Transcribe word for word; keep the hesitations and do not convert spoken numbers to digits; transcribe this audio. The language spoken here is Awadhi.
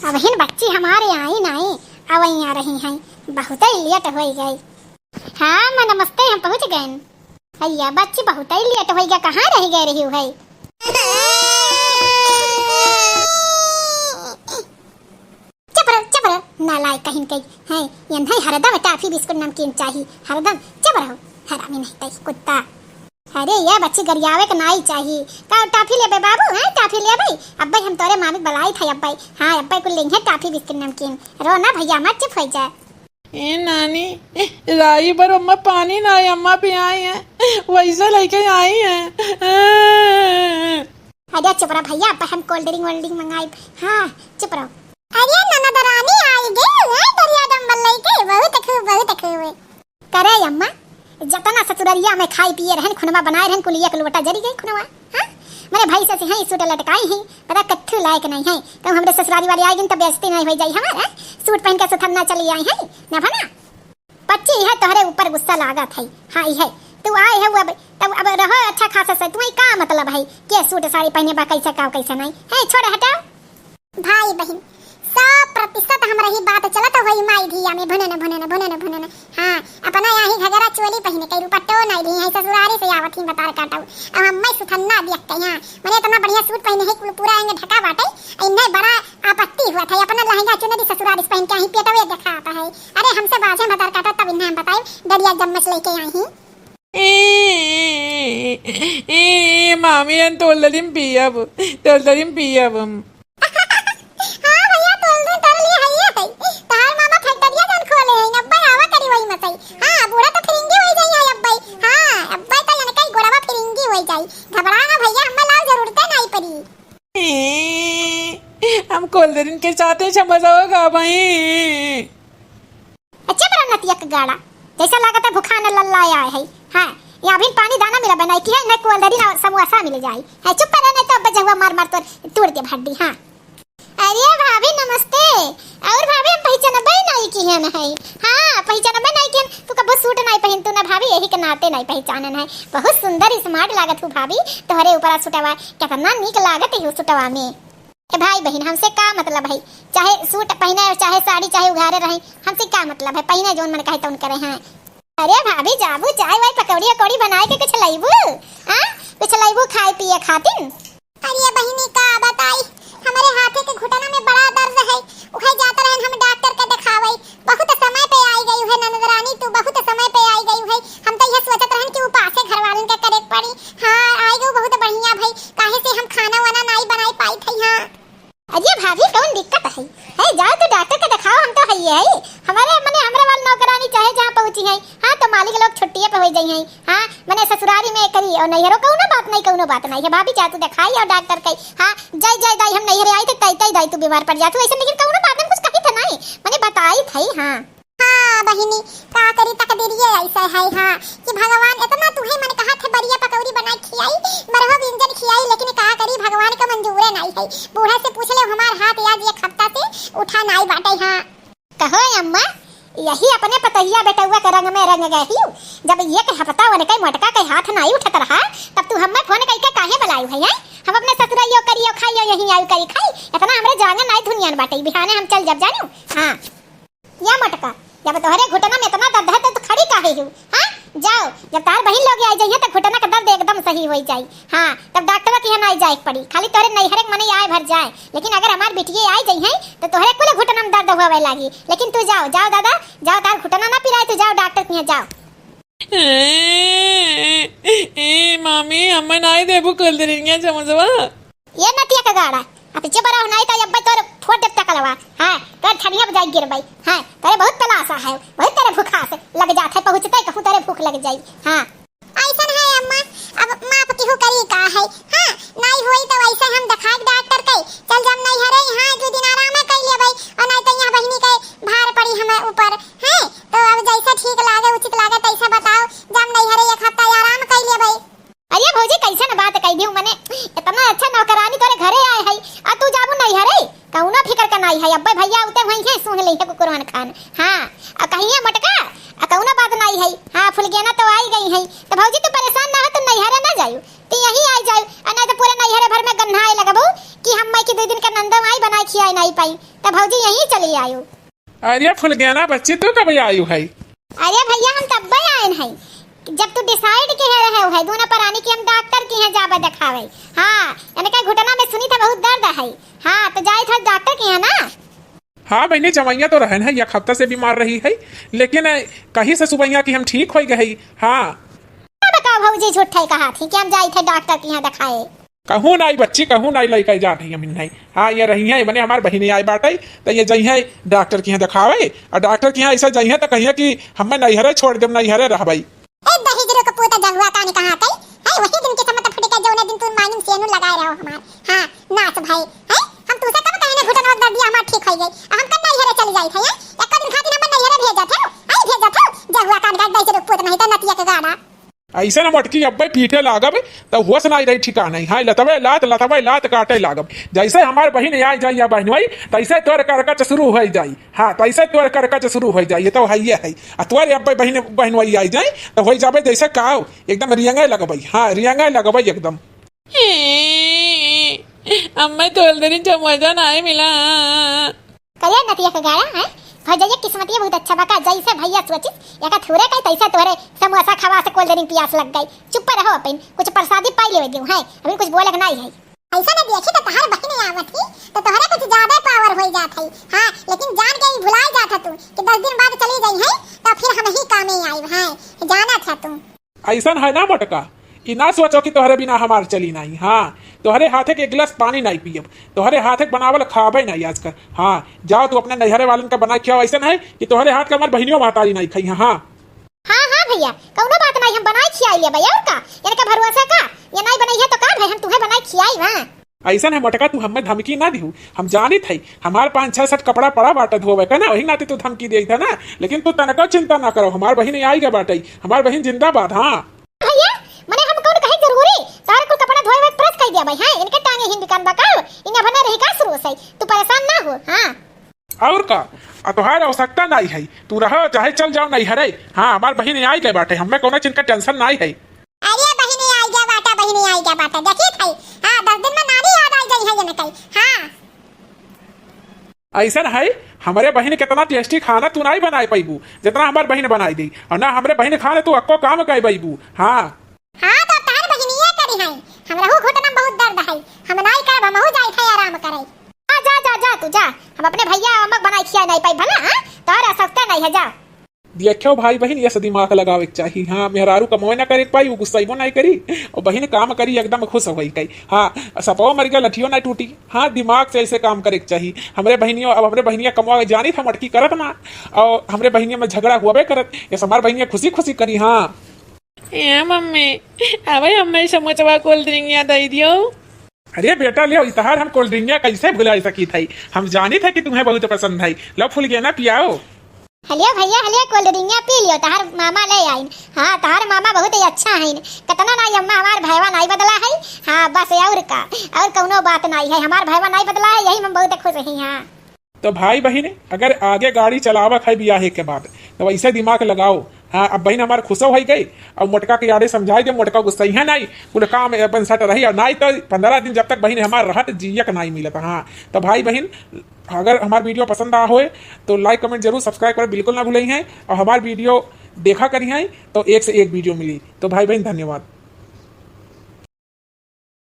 अबहिन बच्ची हमारे आई नाई, अवैया रही हैं, बहुतै लेट होइ गई। हाँ अम्मा नमस्ते, हम पहुँच गएन। अइया बच्ची बहुतै लेट होइ गया, कहाँ रहि गए रहिउ है? चुप रहो, चुप रहो, नालायक कहिन के। हैं, यन्है हरदम टाफी बिस्कुट नमकीन चाही, हरदम। चुप रहो, हरामी नहीं तई कुत्ता। अरे ये बच्ची गरियावे के नाई चाही। का टाफी लेबे बाबू, हैं टाफी लेबे? अब्बै हम तोरे मामी क बलाई थे अब्बै। हाँ अब्बै कुल लेंगे टाफी बिस्कुट नमकीन। रो ना भैया मत, चुप होइ जा। ए नानी, राई भर अम्मा पानी ना आई, अम्मा पियाई है, वैसे लइके आई है। अरे चुप रह भैया, अब्बै हम cold drink वोल्ड ड्रिंक मंगाई। हाँ चुप रहो। अरे ननद रानी आई गई है, दरिया डम्बल लइके, बहुत खूब, बहुत खूब। करे अम्मा, जतना ससुररिया में खाई पिए रहन, खुनवा बनाए रहन, कुलिया के लोटा जरी गई खुनवा। हाँ? मने भैंस से हैं, सूट लटकाई हैं, पता कत्थू लायक नहीं है। कहूँ हमरे ससुरारी वाले आए गइन तब बेइज्जती नहीं होइ जाई हमार, हाँ? सूट पहिन के सुथन्ना चली आई हैं, ना भना? बच्ची, यह तोहरे ऊपर गुस्सा लागत है। हाँ, यह तू आए है अब, तब अब रहो अच्छा खासा से, तुम्हें का मतलब है के सूट साड़ी पहिने बा, कैसे का, कैसे नहीं है, छोड़ हटाओ। भाई बहिन, सौ प्रतिशत हमरा ही बात चलत होई माई धिया में भुनन, भुनन, भुनन, भुनन। हाँ, अपना यही घगरा चोली पहिने के दुपट्टो नाई ली है, ससुरारी से आवत ही बतार काटऊ। अब अम्मा सुथन्ना देख के यहाँ, मने इतना बढ़िया सूट पहिने है, कुल पूरा अंग ढका बाटे, इन्हें बड़ा आपत्ति हुआ था, अपना लहंगा चुनरी ससुरारी से पहिन के आई, पेटवे दिखाता है। अरे हमसे बाजे बतार काटा, तब इन्हें हम बताए, डरिया चम्मच लेके आई ही। ए, ए, ए, मामी, हम तोल दरिम पियब, तोल दरिम पियब हम। हाँ भैया, तोल दे, तोल लिए हइये है। तहार मामा फैक्ट्रिया जौन खोले हैं, अब्बै आवा करी वही मसई। हाँ, बूढ़ा तो फिरिंगी होइ जाई है अब्बै। हाँ, अब्बै तो इनका ही गोड़वा फिरिंगी होइ जाई। घबरा ना भैया, हमें लाल जरूरते नहीं पड़ी। ए, हम कोल्डरिन के साथे समोसा खाबई। अच्छा बड़ा नतिया के गाड़ा, जैसा लागत है भुखान लल्ला आए है। हाँ, यहाँ अभी पानी दाना मिला बनाई की है, न कोल्डरिन और समोसा मिल जाई। है चुप रह, नहीं तो अब जहुआ मार मार तोर तोड़ दे हड्डी। हाँ। अरे भाभी नमस्ते। और भाभी हम पहचानबे नहीं किहन है। हाँ, पहचानबे नहीं किहन। तू कबो सूट नहीं पहिन तू ना भाभी, यही के नाते नहीं पहचानन है। बहुत सुंदर smart लागत हूँ भाभी, तोहरे ऊपर सूटवा कितना नीक लागत है सूटवा में। ए भाई बहिन, हमसे का मतलब है, चाहे सूट पहिने और चाहे साड़ी, चाहे उघारे रहे, हमसे का मतलब है, पहिने जौन मन कहे तौन करे हैं। अरे भाभी, जाबू चाय वाय, पकौड़ी अकौड़ी बनाए के कुछ लइबू? हाँ, कुछ लइबू खाए पिए खातिन? अरे बहिनी, का बताई, हमरे हाथे के घुटना में बड़ा दर्द है, उहे जात रहन हम डॉक्टर के देखावे। बहुत समय पे आई गई है ननद रानी, तू बहुत समय पे आई गई है। हम तो यह सोचत रहन कि उपासे घर वालन के करे के पड़ी। हाँ, आई गई बहुत बढ़िया भई, काहे से हम खाना वाना नाई बनाई पाई थई। हाँ। अरे भाभी, कौन दिक्कत है? है, जाओ तो डॉक्टर के दिखाओ, हम तो हइये है। हमारे, मने, हमरे वाल नौकरानी चाहे जहाँ पहुँची है, हाँ, तो मालिक लोग छुट्टिए पे हो जाई हैं। हाँ, मने ससुरारी में करी और नैहरो कौनो बात नहीं, कौनो बात नहीं है। भाभी, जा तू दिखाई और डॉक्टर कही, हाँ, जाई, जाई दाई, हम नैहरे आई थे, तई, तई दाई तू बीमार पड़ जा तू। ऐसे लेकिन कौनो बात हम कुछ कही थे नहीं, मने बताई थे, हाँ। हाँ बहिनी, का करी, तकदीरिये ऐसा है, हाँ, कि भगवान इतना तुहे मन कहा थे बरिया पकौड़ी बनाई खियाई, बरहो व्यंजन खियाई, लेकिन का करी, भगवान का मंजूरे नहीं है। बूढ़ा से पूछ ले, हमार हाथ आज एक हफ्ता से उठा नाई बाटे, हाँ। कहो अम्मा, यही अपने पतोहिया बेटउआ के रंग में रंग गए हियो। जब एक हफ्ता उनके मोटका के हाथ नाई उठत रहा, तब तू हमें फोन कइके काहे बुलायु है, हैं? हम अपने ससुराइयो करियो खाइयो, यहीं आयु करी खाई। इतना हमरे जांग नाई धुनियान बाटे, बिहाने हम चल जब जानू। हाँ। या मोटका, जब तोहरे घुटना में इतना दर्द है, तो तू खड़ी काहे हो? हाँ? जाओ, जब तार बहिन लोग आई जाइए, तो घुटना का दर्द एकदम सही होई जाई। हाँ, तब डॉक्टर के यहाँ नाई जाए के पड़ी, खाली तोहरे नैहरे के मने आए भर जाए। लेकिन अगर हमार बिटिये आई जाइए, तो तोहरे कुल घुटना में दर्द होवे लागी। लेकिन तू जाओ, जाओ दादा, जाओ, तार घुटना ना पिराए, तू जाओ डॉक्टर के यहाँ जाओ। ए, ए, मामी, हमें नाई देबू कोल्ड ड्रिंक या समोसवा? ये नतिया का गाड़ा, अब चुप रहो, नाई तो अब्बे तोर फोड़ देब चकलवा। हाँ, तोर छनिया बजाई गिरबई। हाँ, तोरे बहुत तलासा है, वही तेरे भूखा से लग जात है, पहुँचते कहूँ तेरे भूख लग जाई। हाँ। ऐसन है अम्मा, अब माफ केहू करी का है। हाँ, नाई होई तो वैसे हम दिखाई डॉक्टर के, चल जब नैहरे, हाँ, दू दिन आराम कर लेबै, और नहीं तो यहाँ बहिनी के भार पड़ी हमें ऊपर, हैं? तो अब जैसे ठीक लागे, उचित लागे, तैसे बताओ, जब नैहरे एक हफ्ता आराम कर लेबै। अरे भौजी, कैसन बात कह दियो, मने इतना अच्छा नौकरानी तोरे घरे आए है, आ तू जाबू नैहरे? कौनो फिकर का नाई है, अब्बे भैया उते वहीं है, सूंघ ले है कुकुरवन खान। हाँ, आ कहिए मोटका, आ कौनो बात नाई है। हाँ, फुलगेना तो आई गई है, तो भौजी तू परेशान ना हो, तू नैहरे ना जायू। तो यहीं आई जाई, अ नाहीं तो पूरे नैहरे भर में गन्हाए लगबू कि हम मैं की दो दिन का नंदो आई बनाए खियाए नाहीं पाई, तो भौजी यहीं चली आयु। अरे फुलगेना बच्ची, तू कब आयु है? अरे भैया, हम तब्बे आयन है, जब तू decide के है रहे है दोनों परानी कि हम डॉक्टर के यहाँ जाबे देखावे। हाँ, इनका घुटना में सुनी था बहुत दर्द है। हाँ, तो जाए था डॉक्टर के यहाँ ना। हाँ बहिनी, जवैया तो रहन है, एक हफ्ता से बीमार रही है, लेकिन, अ, कही से सुबैया कि हम ठीक होइ गए। हाँ। अब का भौजी झूठे कहा थी कि हम जाई थे डॉक्टर के यहाँ देखाए? कहूँ नाई बच्ची, कहूँ नाई लइके जात है हम इन्हें। हाँ, ये रही है, मने हमार बहिनी आए बाटे, तो ये जइहे डॉक्टर के यहाँ देखावे, और डॉक्टर के यहाँ ऐसा जइहे तो कहिए कि हमें नैहरे छोड़ देब, नैहरे रहबई। ए दहिजरो के पूत जहुआ कान कहाँ कई? है वही दिन के समत फुट के जौने दिन तू मांगिन सेनुर लगाए रहो हमार। हाँ, नाच भाई, है? हम तुसे कब कहने घुटन वक्त दर्दिया हमार ठीक होई गई। अब हम कब नैहरे चली जाई थे, हैं? एक दिन खातिर हम नैहरे भेजत है, आई भेजत है, जहुआ कान का दहिजरो के पूत नहीं तो नतिया के गाना। ऐसे ना मोटकी अब्बे पीटे लागब, तो होश नाई रही ठिकाना ही। हाँ, लतवे लात, लतवे लात काटे लागब। जैसे हमार बहिन आई जाई या बहनोई, तैसे तोर करकच शुरू होइ जाई। हाँ, तैसे तोर करकच शुरू होइ जाई, ये तो है, ये है। आ तोर अब्बे बहिन, बहनोई आई जाई, तो होइ जाबे जैसे काव, एकदम रियंगे लगबई। हाँ, रियंगे लगबई एकदम। अम्मा तोल देनी समोसा नाई मिला। करे नतिया के गाड़ा, हैं? भौजैया किस्मतिया बहुत अच्छा बा का, जैसे भैया सोचिस, एका थोरे कही तैसे तोहरे समोसा खवा से cold drink पियास लग गई। चुप रहो अपन, कुछ प्रसादी पाई लेवे दियो, हैं? अभी कुछ बोले के नाई है। ऐसा ना देखी तो तोहर बहिन आवत ही, तो तोहरे कुछ ज्यादा power होई जात है। हाँ, लेकिन जान के ही भुलाई जात है तू कि दस दिन बाद चली गई है, तो फिर हम ही कामे आइब, हैं? जानत है तू। ऐसन है ना मोटका, ई ना सोचो कि तोहरे बिना हमार चली नाई। हाँ, तोहरे हाथे के एक गिलास पानी नाई पियब, तोहरे हाथे के बनावल खाबे नाई आजकल। हाँ, जाओ तू अपने नैहरे वालन का बनाए खियाओ। ऐसन है कि तोहरे हाथ का हमार बहिनियो महतारी नाई खाई। हाँ, हाँ। हाँ, हाँ भैया, कौनो बात नाई, हम बनाए खियाई लेबे। और का, इनका भरोसा का, ये नाई बनाई है तो का भाई, हम तुहे बनाए खियाई। हाँ। ऐसन है मोटका, तू हमें धमकी ना दिहू। हम जानित है, हमार पाँच छह set कपड़ा पड़ा बाटे धोवे का ना, वही नाते तू धमकी देत है ना। लेकिन तू तनको चिंता ना करो, हमार बहिन आई गए बाटे, हमार बहिन जिंदाबाद। हाँ। भैया, मने हम कौन कहे जरूरी? सारे कुल कपड़ा धोए हुए press कर दिया भाई, हैं? इनके टांगे हिंद कान बा का? इन्हें बना रही का शुरू से? तू परेशान ना हो, हाँ। और का? आ तोहार आवश्यकता नाई है, तू रहो चाहे चल जाओ नैहरे। हाँ, हमार बहिन आई गए बाटे, हमें कौनो चीज का tension नाई है। अरे बहिनी आई गया बाटा, बहिनी आई गया बाटा, देखी भाई, हाँ, दस दिन में नानी याद आई गई है ये निकल, हाँ। ऐसन है, हमरे बहिन कितना tasty खाना तू नाई बनाए पैबू, जितना हमार बहिन बनाई दी, और ना हमरे बहिन खाने तू अक्को काम कर पैबू। हाँ। हाँ, तो तहर बहिनिया करी है, हमरहू घुटना में बहुत दर्द है, हम नाई करब, हमहू जाई थे आराम करे। आ, जा, जा, जा, तू जा, हम अपने भैया अम्मा बनाई खिया नाई पाई भला, हाँ? तोहरा सस्ता नाई है, जा। देखियो भाई बहिन, ये से दिमाग लगावे के चाही। हाँ, मेहरारू कमवे ना करे के पाई, उ गुस्सैबो नाई करी, और बहिन काम करी एकदम खुश होई कई। हाँ, सपवा मर गया लठियो ना टूटी। हाँ, दिमाग से ऐसे काम करे के चाही। हमरे बहिनियो, अब हमरे बहिनिया कमवा के जानी था मटकी करत ना, और हमरे बहिनिया में झगड़ा हुआबे करत, ये से हमार बहिनिया खुशी खुशी करी। हाँ। ए मम्मी, अबे हमें समोसवा cold drink याद आई दियो। अरे बेटा, ले, इतहार हम cold drink कैसे भुला सकी थई? हम जानी थे कि तुम्हें बहुत पसंद है। लो फुलगेना पियाओ। हलियो भैया, हलियो cold drink पी लियो, तहार मामा ले आइन। हाँ, तहार मामा बहुत ही अच्छा है। कतना नाई अम्मा हमार भैवा नाई बदला है। हाँ, बस और का, और कौनो बात नाई है, हमार भैवा नाई बदला है, यही में हम बहुत खुश हैं। हाँ। तो भाई बहिन, अगर आगे गाड़ी चलावक है बियाहे के बाद, तो वैसे दिमाग लगाओ। हाँ, अब बहिन हमार खुशो होइ गई, अब मोटका के यारे समझाई दे, मोटका गुस्सैहे नाई, कुल काम अपन set रही, और नाई तो पन्द्रह दिन जब तक बहिन हमार रहत जियक नाई मिलत। हाँ, तो भाई बहिन, अगर हमार video पसंद आ होए, तो like, comment जरूर, subscribe करे बिल्कुल ना भूलइहे, और हमार video देखा करिहे, तो एक से एक video मिली। तो भाई बहिन, धन्यवाद।